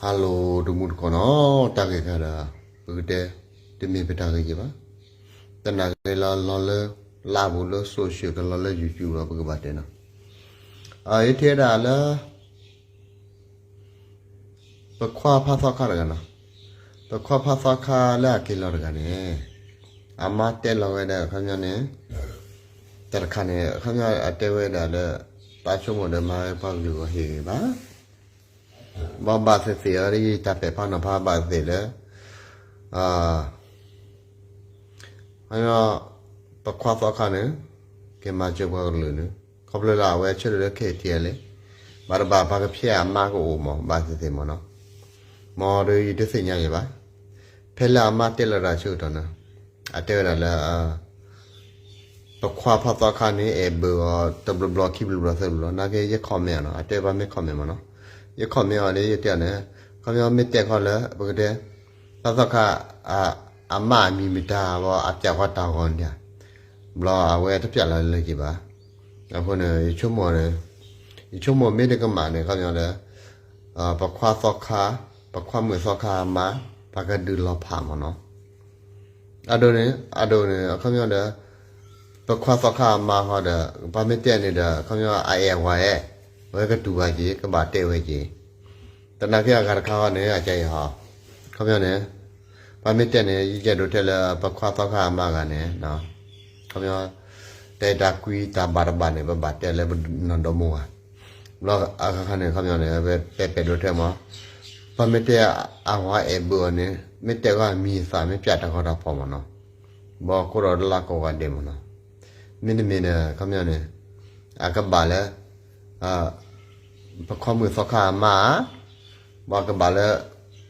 Hello တမူတကိးနီၤ, တၢ်ဂ့ၢ်ခါဒီး ပကတဲ တမ့ၢ်ပတၢ်ဂ့ၢ်က့ၤဘၣ်. တနာ်က့ၤလၢလီၤလၢ လၢပူၤလၢ social ကလီၤလၢ YouTube လီၤ ပကဘၣ်တဲနီၤ. ယထံၣ်ဝဲဒၣ်လၢ ပခွါဖးသီခါတဂၤနီၤ, ပခွါဖးသီခါလၢအက့ၤလီၤတဂၤန့ၣ် အမါတဲလီၤဝဲဒၣ် ခီပညီန့ၣ် တၢ်တခါန့ၣ် ခီပညီအတဲဝဲဒၣ်လၢ တၢ်ဆိကမိၣ်ဒီးမၤဝဲပှၤကလုာ်ဂီၢ်ဟ့ၣ်ဂ့ၤဘၣ် ဘၣ်ဘၣ်သ့ၣ်သ့ၣ်အီၤ ယတၢ်ပဲာ်ဖးနီၤဖးဘၣ်သ့ၣ်သ့ၣ်လၢ ခီပညီ ပခွါသီခါန့ၣ် က့ၤမၤစၢၤပှၤကလုာ်န့ၣ် ခီဖျိလၢအဝဲဆၢထၢၣ်လၢ KTLA ဘၣ်တဘၣ်ပှၤကဖျဲးအမါကအိၣ်မး ဘၣ်သ့ၣ်သ့ၣ်မးနီၤ. မ်ဒီးယတသ့ၣ်ညါယံၤဘၣ်. ဖဲလၢအမါတဲလီၤတၢ်ဆၢကတီၢ်န့ၣ် အတဲဝဲဒၣ်လၢ ပခွါဖးသီခါန့ၣ် အဲၣ်ဘၢအီၤ တဘျီဘျီခံဘျီဘျီသၢဘျီ နာ်က့ယ comment အီၤနီၤ, အတဲပှၤမ့ၢ် comment မးနီၤ, ယ comment အီၤန့ၣ် ယတဲန့ၣ် ခီပညီမ့ၢ်တဲခီလၢ ပကတဲ ဖးသီခါ အမါအမံၤမတၤဘၣ် အပျးကွၢ်တၢ်ဂီၤန့ၣ် ဘျီအဝဲတပျးလီၤလၢက့ၤဘၣ်. အဃိန့ၣ် ယဆိကမိၣ်န့ၣ် ယဆိကမိၣ်မ့ၢ်တကမၣ်န့ၣ် ခီပညီလၢ ပခွါသီခါ ပခွါမုၣ်သီခါအမါ ပှၤကဒုးလီၤဖးမးနီၤ. အဒိန့ၣ် အဒိန့ၣ် အခီပညီဒီး ပခွါသီခါအမါဃီဒီး ပှၤမ့ၢ်တဲန့ၣ်ဒီး ခီပညီအအဲၣ်ဝဲအဲၣ် ဝဲကတူၢ်ဘၣ်က့ၤ ကဘၣ်တဲဝဲက့ၤ တနာ်က့အဂၤတခါဃီန့ၣ် အကဲအံၤဟီ ခီပညီန့ၣ် ပှၤမ့ၢ်တဲန့ၣ် ယယဲၢ်ဒိးတဲလၢပခွါသီခါအမါဂၤန့ၣ် ခီပညီ တဲတၢ်ကွံတၢ်ဘၣ်တဘၣ်န့ၣ် ပဘၣ်တဲလၢပနီၢ်ဒီမါဝၤ ဘျီအခါခါန့ၣ် ခီပညီန့ၣ် ပဲပဲဒိးတဲမး ပှၤမ့ၢ်တဲအဝဲအဲၣ်ဘၢအီၤန့ၣ် မ့ၢ်တဲဂီၢ်အမံၤအသၣ် မ့ၢ်ပျးတၢ်ဂီၤတၢ်ဖီၣ်မးနီၤ. ဘၣ်ခိၣ်ဒီးတလါကိးဂၤဒဲးမးနီၤ. မ့တမ့ၢ်ဒီး ခီပညီန့ၣ် အကဘၣ်လၢ ပခွါမုၣ်သီခါအမါ ဘၣ်ကဘၣ်လၢ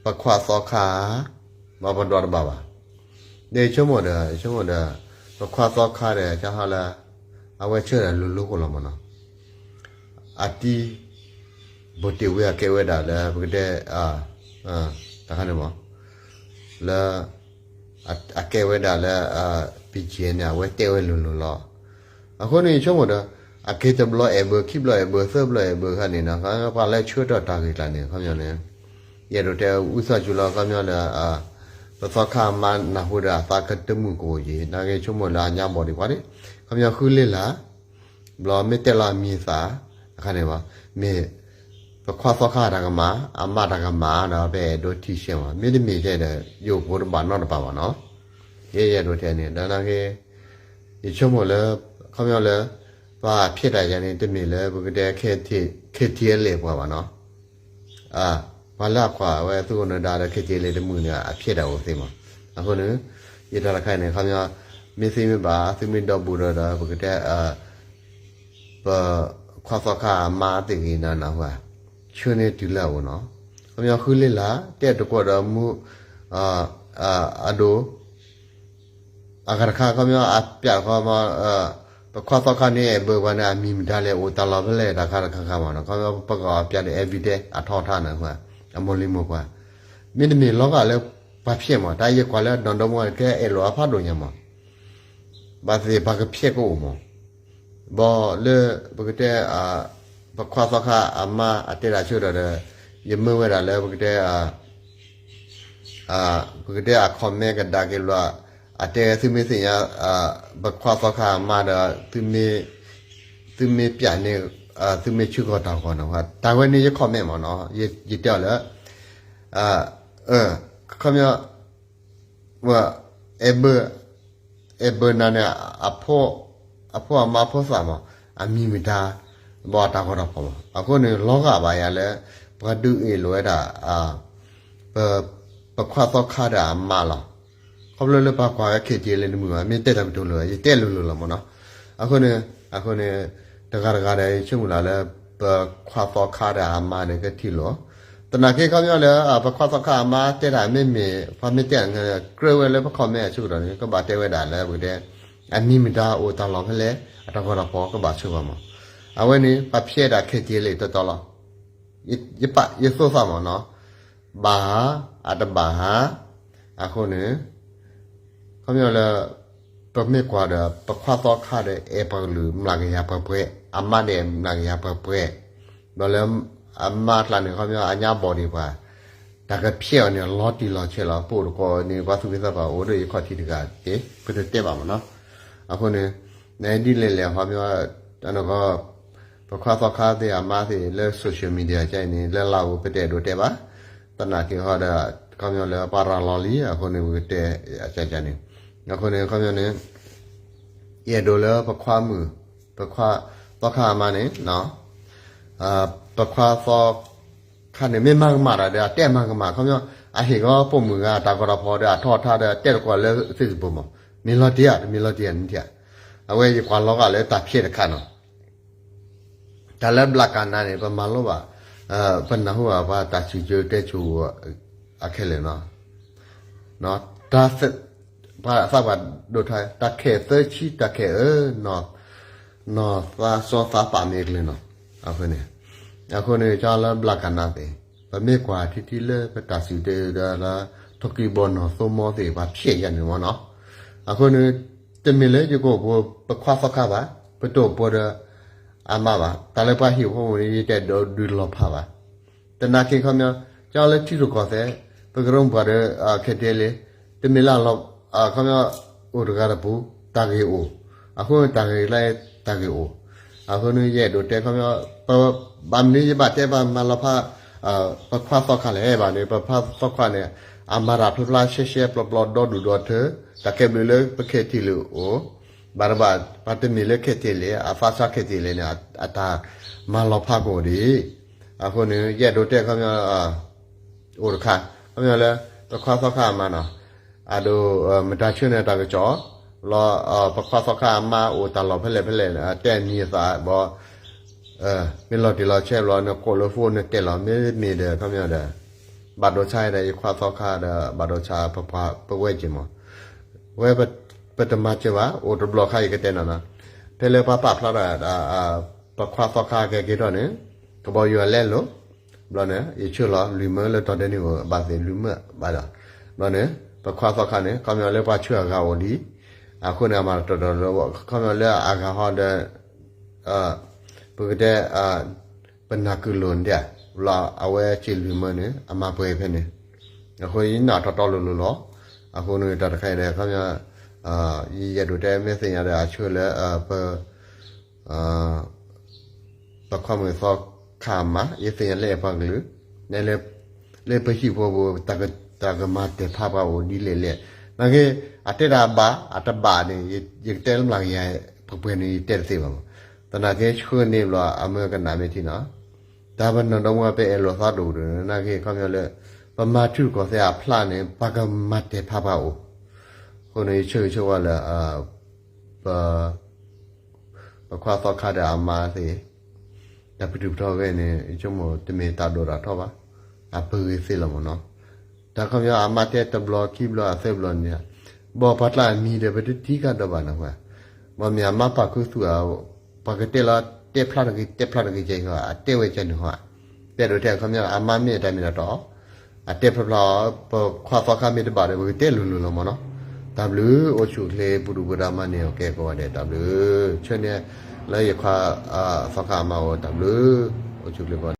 ပခွါသီခါ ဘၣ်ပဒွးတဘၣ်ဘၣ်. ဒီးယဆိကမိၣ်ဒီး ယဆိကမိၣ်ဒီး ပခွါသီခါဒီး ကဟီလၢ အဝဲဆၢထၢၣ်လိၤလိၤကီးလီၤမးနီၤ. အတံၤ ဘိၣ်တ့ၢ်ဝ့အကဲဝဲဒၣ်လၢ ပကတဲ တခါန့ၣ်မး လၢ အကဲဝဲဒၣ်လၢ ပံကဲန့ၣ် အဝဲတဲဝဲလိၤလိၤလီၤ. အဃိန့ၣ် ယဆိကမိၣ်ဒီး အက့ၤတဘျီအဲၣ်ဘၢ ခံဘျီအဲၣ်ဘၢ သၢဘျီအဲၣ်ဘၢခါန့ၣ်နီၤ ပှၤလၢဆၢထၢၣ်တၢ်ဂ့ၢ်ကျါန့ၣ် ခီပညီန့ၣ် ယအဲၣ်ဒိးတဲအုၣ်သးစူၤလီၤ ခီပညီဒီး ပသီခါအမါနၢ်ဟူဒီးအသးကတမုာ်ကအိၣ်က့ၤ နာ်က့ဆိကမိၣ်လၢအညါဘီၣ်ဒံးပှၤန့ၣ် ခီပညီဃုလ့လၢ် ဘျီမ့ၢ်တဲလီၤအမံၤအသၣ် အခါန့ၣ်ဘၣ် မ့ၢ် ပခွါသီခါတၢ်ကမၣ် အမါတၢ်ကမၣ်ဒီး ပအဲၣ်ဒိးထံၣ်ဆဲးမး မ့တမ့ၢ်ထဲဒီး ယအိၣ်ကိးတဘၣ်နီတဘၣ်ဘၣ်နီၤ. ယဲယအဲၣ်ဒိးတဲန့ၣ် ဒီးနာ်က့ ယဆိကမိၣ်လၢ ခီပညီလၢ ပှၤဖျဲးတၢ်ယၤန့ၣ် တမ့ၢ်လၢပကတဲ KTLA ပှၤဘၣ်နီၤ. ပှၤလၢအကွၢ်ဝဲသုးခိၣ်နၢၤဒါဒီး KTLA တမုာ်န့ၣ် အဖျဲးတၢ်အိၣ်သ့မး. အဃိန့ၣ် ယတၢ်တခါအံၤန့ၣ် ခီပညီ မ့ၢ်သုမ့ၢ်ဘၣ် သုမ့ၢ်ဒီဘူးဒီး ပကတဲ ပခွါသီခါအမါသ့ၣ်ဂ့ၤနၤနၢ်ဟူဧါ, ဆှၢန့ၢ်တုၤလၢအအိၣ်နီၤ. ခီပညီဃုလ့လၢ် တဲတကွီၢ်ဒီးမူ အဒိ အဂၤတခါ ခီပညီအပျးတခီမး ပခွါသီခါန့ၣ် အဲၣ်ဘၢပှၤန့ၣ် အမံၤမတၤလဲၣ် အိၣ်တၢ်လီၢ်ဖဲလဲၣ် တၢ်ခါတခါခါမးနီၤ. ခီပညီပကီၢ်အပျးဒီး evidence အထီအထါန့ၣ် အမိၢ်လံၤမိၢ်ပှၢ် မ့တမ့ၢ်လီၤဂာ်လၢပှၤဖျဲးမး တၢ်ယကွၢ်လၢနီၢ်ဒီမါဝၤကဲအဲၣ်လိာ်အဖးဒိၣ်ညါမး ဘၣ်သ့ၣ်ပှၤကဖျဲးကအိၣ်မး ဘၣ်လၢ ပကတဲ ပခွါသီခါအမါအတဲတၢ်ဆၢကတီၢ်ဒီး ယမၢဝဲဒၣ်လၢပကတဲ ပကတဲအ comment ကဒါက့ၤဘျီ အတဲသုမ့ၢ်သ့ၣ်ညါ ပခွါသီခါအမါဒီး သုမ့ၢ်ပျးန့ၣ် သုမ့ၢ်ဆၢကတီၢ်တၢ်ဂီၤနီၤ တၢ်ဝဲန့ၣ်ယ comment မးနီၤ ယတဲအီၤလၢ ခီပညီ အဲၣ်ဘၢ အဲၣ်ဘၢနၤန့ၣ် အဖိအမါဖိသၣ်မး အမံၤမတၤ ဘၣ်တၢ်ဂီၤတၢ်ဖီၣ်မး အဃိန့ၣ် လီၤဂာ်ဘၣ်ယၤလၢ ပှၤဒုးအ့ၣ်လိာ်ဝဲဒၣ် ပခွါသီခါဒီးအမါလီၤ. ခီဖျိလၢပှၤကွၢ်ဝဲ KTLA လၢတမုာ်ဘၣ် မ့ၢ်တဲတၢ်ကတိၤလိာ် ယတဲလိၤလိၤလီၤမးနီၤ. အဃိန့ၣ် အဃိန့ၣ် တဂၤတဂၤဒီး ယဆိကမိၣ်လၢ ပခွါသီခါဒီးအမါန့ၣ် ကထံၣ်လိာ် တနာ်က့ခီပညီလၢ ပခွါသီခါအမါတဲတၢ်မ့မ့ၢ် ပှၤမ့ၢ်တဲ ကြၢးဝဲလၢပ comment အဆၢကတီၢ်န့ၣ် ကဘၣ်တဲဝဲဒၣ်လၢပကတဲ အမံၤမတၤအိၣ်တၢ်လီၢ်ဖဲလဲၣ် အတၢ်ဂီၤတၢ်ဖီၣ်ကဘၣ်ဆၢကီးမး. အဝဲန့ၣ် ပှၤဖျဲးဒၣ် KTLA တီတီလီၤ. ယသိးသးမးနီၤ ဘၣ်ဧါ အတဘၣ်ဧါ. အဃိန့ၣ် ခီပညီလၢ ပမ့ၢ်ကွၢ်ဒီး ပခွါသီခါဒီး အဲၣ်ပှၤကလုာ်မျးကယၤပှဲၤပှဲၤ အမါဒီးမျးကယၤပှဲၤပှဲၤ ဒီးလၢ အမါကျါန့ၣ် ခီပညီအညါဘီၣ်ဒံးပှၤ တၢ်ကဖျဲးအီၤန့ၣ် လီၤတံၢ်လီၤဆဲးလီၤ. ပအိၣ်တကိးန့ၣ် ပှၤသူၣ်က့သးပှၢ်အိၣ်ဒီးယခီၣ်ထံးတဂၤတက့ၢ်, ပတတဲဘၣ်မ့ၢ်နီၤ. အဃိန့ၣ် နဒ်လဲၣ်လဲၣ် ခီပညီ ပခွါသီခါသ့ၣ်အမါသ့ၣ်လၢ social media ကန့ၣ် လၢလၢ်အိၣ် ပတအဲၣ်ဒိးတဲဘၣ်. သနာ်က့ဟီဒီး ခီပညီလၢပှၤရၤလီၤလံ အဃိန့ၣ် ပကတဲအကန့ၣ်. အဃိန့ၣ် ခီပညီန့ၣ် ယအဲၣ်ဒိးလၢပခွါမုၣ် ပခွါသီခါအမါန့ၣ် ပခွါသီခါန့ၣ် မ့ၢ်မၤကမၣ်တၢ်ဒီး အတဲမၤကမၣ် ခီပညီ အဟ့ၣ်ကီပိာ်မုၣ်ဂၤ တၢ်ဂီၤတၢ်ဖီၣ်ဒီး အထီၣ်ထါဒီး တဲတကိးလၢသ့ၣ်စပိၤမး, မ့ၢ်လီၤတံၢ်ဧါ တမ့ၢ်လီၤတံၢ်ဧါ နထံၣ်ဧါ. အဝဲယကွၢ်လီၤဂာ်လၢတၢ်ဖျဲးတခါနီၤ. တၢ်လၢဘျးကနါန့ၣ် ပမၤလိဘၣ်, ပနၢ်ဟူဘၣ်ပှၤတၢ်စံၣ်စိၤတဲစိၤအခဲလၢာ်နီၤ. တၢ် ပှၤသးပှၢ်ဒိၣ်ထါ တၢ်ခဲၣ်သၢဆံ တၢ်ခဲၣ်အၢ, နီၢ်သးစီသးပာ်မ့ၢ်ကလၢၤနီၤ. အဃိန့ၣ် အဃိန့ၣ် ကလၢဘျးကနါသ့ၣ် ပမ့ၢ်ကွၢ်ထံထံလၢပတၢ်စံၣ်တဲၤဒီး ထိၣ်ကံၢ်ဘီနီၢ်သိမီသ့ၣ် ပှၤဖျဲးယၤန့ၣ်မ့ၢ်နီၤ. အဃိန့ၣ် တမ့ၢ်လၢယကအိၣ်ပှိၤ ပခွါသီခါဘၣ်, ပတအိၣ်ပှိၤဒီးအမါဘၣ်, တၢ်လၢပှၤဟံၣ်ဖိမုၣ်န့ၣ် ယတအဲၣ်ဒိးဒုးလီၤဖးဘၣ်. သနာ်က့ခီပညီ ကလၢထံရူၢ်ကီၢ်သဲး ပကရၢမိၢ်ပှၢ်ဒီး ခဲတ့လ့ တမ့ၢ်လၢ ခီပညီ အိၣ်တဂၤတပူၤ တၢ်ဂ့ၢ်အိၣ်, အဃိန့ၣ် တၢ်ဂ့ၢ်လၢတၢ်ဂ့ၢ်အိၣ်. အဃိန့ၣ် ယအဲၣ်ဒိးတဲခီပညီ ဘၣ်မနုၤယဘၣ်တဲဘၣ်မၤလီၤဖး ပခွါသီခါလဲၣ်ဘၣ်န့ၣ် ပခွါသီခါန့ၣ် အမၤတၢ်ဖျါဖျါရှဲရှဲပျီပျီဒီဒူၣ်ဒီထၢ တၢ်ခဲဘျုးလၢပခဲတ့လ့အိၣ်, ဘၣ်တဘၣ် ပှၤတမ့ၢ်လၢခဲတ့လ့ အသးစၢ်ခဲတ့လ့န့ၣ် အတၢ်မၤလီၤဖးကအိၣ်ဒံး. အဃိန့ၣ် ယအဲၣ်ဒိးတဲခီပညီ အိၣ်တခါ, ခီပညီလၢ ပခွါသီခါအမါနီၤ, အဒိ မတၤဆၢန့ၣ်တၢ်ကစီၣ်, လီၤ ပခွါသီခါအမါအိၣ်တၢ်လီၢ်ဖဲလဲၣ်ဖဲလဲၣ် တဲအမံၤအသၣ်ဘီ, မ့ၢ်လီၤတံၢ်လီၤဆဲးဘျီ နကိးလၢဖိနတဲလီၤ မ့မ့ၢ်ဒီး ခီပညီဒီး ဘၣ်ဒိဆါဒီး ယခွါသီခါဒီး ဘၣ်ဒိဆါပပှၤပဝဲက့ၤမး, ဝဲ ပတမၤစၢၤဘၣ် အိၣ်တဘျီခါအံၤကတဲနီၤနီၤ, ဖဲလၢပှၤပာ်ဖျါထီၣ် ပခွါသီခါကဲက့ၤထီၣ်န့ၣ် ကဘီယူၤအလဲလိာ် ဘျီန့ၣ် ယဆှၢလီၤလွံၢ်မၢလၢတီၤဒဲနံၣ်ဧိၤ ဘၣ်သ့ၣ်လွံၢ်မၢဘၣ်ဒီး ဘျီန့ၣ် ပခွါသီခါန့ၣ် ခီပညီလၢပှၤဆှၢအဂၤအိၣ်လံ, အဃိန့ၣ် အမၤတတီၤတီၤလၢ ခီပညီလၢအဂၤဟီဒီး ပကတဲ ပနၢ်ကုာ်လိာ်န့ၣ် လီၤအဝဲစ့ၢ်လွံၢ်မၢန့ၣ် အမၤပှဲၤဖဲန့ၣ်, အဃိယနာ်ထီၣ်တီလိၤလိၤလီၤ. အဃိန့ၣ် တၢ်တခါအံၤဒီး ခီပညီ ယအဲၣ်ဒိးတဲမ့ၢ်သ့ၣ်ညါဒီး အဆှၢလၢ ပ ပခွါမုၣ်သီခါမး ယသ့ၣ်ညါလၢအဲၣ်ပှၤကလုာ် နဲလၢ လၢပဟံၣ်ဖိပူၤ တၢ်ကမၤတဲာ်ဖးပှၤအိၣ်ဒ်လဲၣ်လဲၣ်, နာ်က့ အတဲတၢ်ဘၣ် အတဘၣ်န့ၣ် ယကတဲလၢမျးကယၤ ပှဲၤပှဲၤန့ၣ် ယတဲတသ့ဘၣ်မး, သနာ်က့ဆှၢန့ၢ်ဘျီ အမၢကနၣ်မ့ၢ်ထံနီၤ, တၢ်ပနီၢ်ဒီမါ ပအဲၣ်လိာ်သးဒိၣ်ဒိၣ်န့ၣ် နာ်က့ ခီပညီလၢ ပမၤထံရူၢ်ကီၢ်သဲးအဖျါန့ၣ် ပှၤကမၤတဲာ်ဖးပှၤအိၣ်, အဃိန့ၣ် ယဆၢဂ့ၤဆၢဝါလၢ ပ ပခွါသီခါဒီးအမါသ့ၣ် တၢ်ပတုာ်ပထီၣ်ဝဲန့ၣ် ယဆိကမိၣ်တမ့ၢ်တၢ်ဒိၣ်တၢ်ထီဘၣ်, အပဂ့ၤသ့လီၤမ့ၢ်နီၤ, တၢ်ခီပညီအမါတဲတဘျီခံဘျီအသၢဘျီန့ၣ်, ဘၣ်ပှၤကျါအမံၤဒီး ပတထံၣ်ကဒီးဘၣ်နီၤ, ဘၣ်မ့ၢ်အမါပာ်ခူသူၣ်ဧါ, ပှၤကတဲလီၤ တဲဖျါတဂ့ၤ တဲဖျါတဂ့ၤကဲအံၤ အတဲဝဲကဲန့ၣ်ဟီ, တဲဒိးတဲခီပညီ အမါမ့ၢ်တၢ်မ့ၢ်တၢ်တီ အတဲဖျါဖျါ ပခွါသီခါမ့ၢ်တဘၣ်ဒီး ပကတဲလိၤလိၤလီၤမ့ၢ်နီၤ, တၢ်ဘျုး အိၣ်ဆူၣ်အိၣ်ချ့ ပူၤဒူၣ်ပူၤဒါမၤန့ၢ်အီၤကဲကိးဂၤဒဲး တၢ်ဘျုး, ဆၢန့ၣ် လၢယခွါ သီခါအမါအိၣ် တၢ်ဘျုး, အိၣ်ဆူၣ်အိၣ်ချ့ကိးဂၤဒဲး